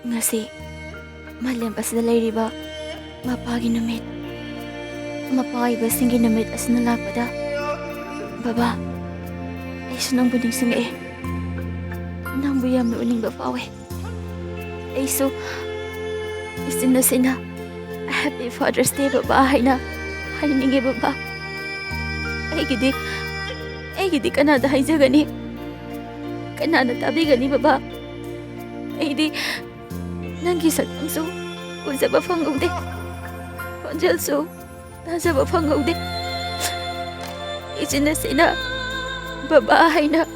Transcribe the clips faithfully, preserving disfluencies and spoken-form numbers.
ꯉꯁꯤ ꯃꯥꯂꯦꯝ ꯑꯁꯤꯗ ꯂꯩꯔꯤꯕ ꯃꯄꯥꯒꯤ ꯅꯨꯃꯤꯠ, ꯃꯄꯥ ꯑꯣꯏꯕꯁꯤꯡꯒꯤ ꯅꯨꯃꯤꯠ ꯑꯁꯤꯅ ꯂꯥꯛꯄꯗ, ꯕꯕꯥ, ꯑꯩꯁꯨ ꯅꯪꯕꯨ ꯅꯤꯡꯁꯤꯡꯂꯛꯑꯦ꯫ ꯅꯪꯕꯨ ꯌꯥꯝꯅ ꯎꯅꯤꯡꯕ ꯐꯥꯎꯋꯦ꯫ ꯑꯩꯁꯨ ꯏꯆꯤꯟ ꯑꯁꯤꯅ "Happy Father's Day, ꯕꯕꯥ" ꯍꯥꯏꯅ ꯍꯥꯏꯅꯤꯡꯉꯦ, ꯕꯕꯥ꯫ ꯑꯩꯒꯤꯗꯤ, ꯑꯩꯒꯤꯗꯤ ꯀꯅꯥꯗ ꯍꯥꯏꯖꯒꯅꯤ? ꯀꯅꯥꯅ ꯇꯥꯕꯤꯒꯅꯤ, ꯕꯕꯥ? ꯑꯩꯗꯤ ꯅꯪꯒꯤ ꯁꯛꯇꯝꯁꯨ ꯎꯖꯕ ꯐꯪꯍꯧꯗꯦ, ꯈꯣꯟꯖꯦꯜꯁꯨ ꯇꯥꯖꯕ ꯐꯪꯍꯧꯗꯦ꯫ ꯏꯆꯤꯟ ꯑꯁꯤꯅ ꯕꯕꯥ ꯍꯥꯏꯅ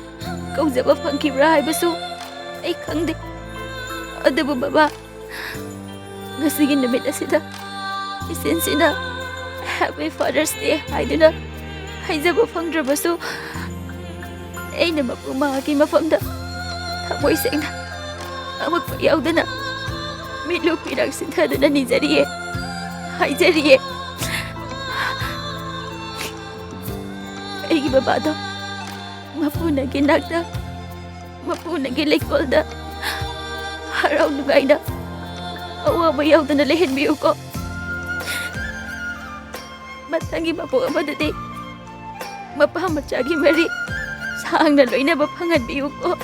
ꯀꯧꯖꯕ ꯐꯪꯈꯤꯕ꯭ꯔꯥ ꯍꯥꯏꯕꯁꯨ ꯑꯩ ꯈꯪꯗꯦ꯫ ꯑꯗꯨꯕꯨ ꯕꯕꯥ, ꯉꯁꯤꯒꯤ ꯅꯨꯃꯤꯠ ꯑꯁꯤꯗ ꯏꯆꯤꯟꯁꯤꯅ "Happy Father's Day" ꯍꯥꯏꯗꯨꯅ ꯍꯥꯏꯖꯕ ꯐꯪꯗ꯭ꯔꯕꯁꯨ, ꯑꯩꯅ ꯃꯄꯨ ꯃꯍꯥꯛꯀꯤ ꯃꯐꯝꯗ ꯊꯃꯣꯏ ꯁꯦꯡꯅ ꯑꯃꯛꯄ ꯌꯥꯎꯗꯅ ꯃꯤꯠꯂꯨ ꯄꯤꯔꯥꯡ ꯁꯤꯟꯊꯗꯨꯅ ꯅꯤꯖꯔꯤꯌꯦ, ꯍꯥꯏꯖꯔꯤꯌꯦ꯫ ꯑꯩꯒꯤ ꯕꯕꯥꯗꯣ ꯃꯄꯨꯅꯒꯤ ꯅꯥꯛꯇ, ꯃꯄꯨꯅꯒꯤ ꯂꯩꯀꯣꯜꯗ ꯍꯔꯥꯎ ꯅꯨꯡꯉꯥꯏꯅ ꯑꯋꯥꯕ ꯌꯥꯎꯗꯅ ꯂꯩꯍꯟꯕꯤꯌꯨꯀꯣ꯫ ꯃꯊꯪꯒꯤ ꯃꯄꯣꯛ ꯑꯃꯗꯗꯤ ꯃꯄꯥ ꯃꯆꯥꯒꯤ ꯃꯔꯤ ꯁꯥꯡꯅ ꯂꯣꯏꯅꯕ ꯐꯪꯍꯟꯕꯤꯌꯨꯀꯣ꯫